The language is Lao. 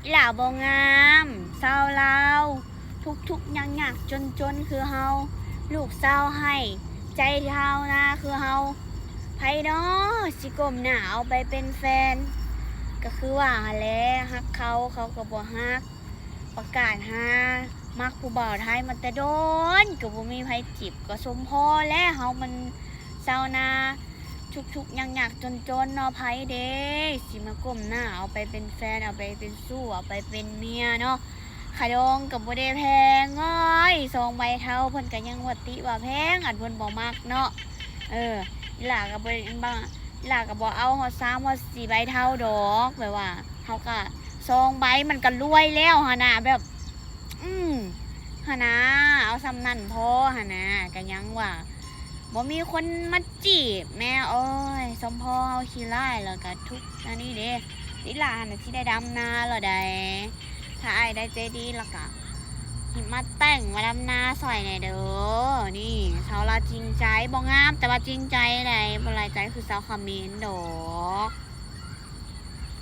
ອີ່ຫຼ້າບໍ່ງາມ ຊາວລາວ ທຸກໆ ຍາກໆ ຈົນໆ ຄືເຮົາ ລູກຊາວໄຮ່ ໃຈຊາວນາຄືເຮົາ ໃຜເນາະ ຊິກົ້ມໜ້າເອົາໄປເປັນແຟນ ກໍຄືວ່າຫັ້ນແຫຼະ ຮັກເຂົາ ເຂົາກໍບໍ່ຮັກ ປະກາດຫາມັກຜູ້ບ່າວໄທມາແຕ່ດົນ ກໍບໍ່ມີໃຜຈີບ ກໍສົມພໍແຫຼະ ເຮົາມັນຊາວນາ ທຸກໆ ຍາກໆ ຈົນໆ ເນາະ ໃຜເດ ຊິມາກົ້ມໜ້າເອົາໄປເປັນແຟນ ເອົາໄປເປັນຊູ້ ເອົາໄປເປັນເມຍເນາະ ຄ່າດອງກໍບໍ່ໄດ້ແພງ ໂອ້ຍ ສອງໃບເທົາ ເພິ່ນກໍຍັງວ່າຕິວ່າແພງ ອັນເພິ່ນບໍ່ມັກເນາະ ເອີ ອີ່ຫຼ້າກໍບໍ່ໄດ້ ອີ່ຫຼ້າກໍບໍ່ເອົາຮອດສາມຮອດສີ່ໃບເທົາດອກ ແບບວ່າ ເຮົາກະສອງໃບມັນກະລວຍແລ້ວຫັ້ນນະ ແບບ ອືມ ຫັ້ນນະ ເອົາສ່ຳນັ້ນພໍຫັ້ນນະ ກະຍັງວ່າ ບໍ່ມີຄົນມາຈີບແມ້ ໂອ້ຍ ສົມພໍເຮົາຂີ້ຮ້າຍ ແລ້ວກະທຸກອັນນີ້ເດ້ ອີ່ຫຼ້າຫັ້ນນະ ຊິໄດ້ດຳນາແລ້ວໃດ໋ ຖ້າອ້າຍໄດ້ໃຈດີແລ້ວກະ ມາແຕ່ງມາດຳນາຊ່ອຍແດ່ເດີ ນີ້ ຊາວລາວຈິງໃຈ ບໍ່ງາມ ແຕ່ວ່າຈິງໃຈໃດ໋ ບໍ່ຫຼາຍໃຈຄືຊາວຂະເໝນດອກ.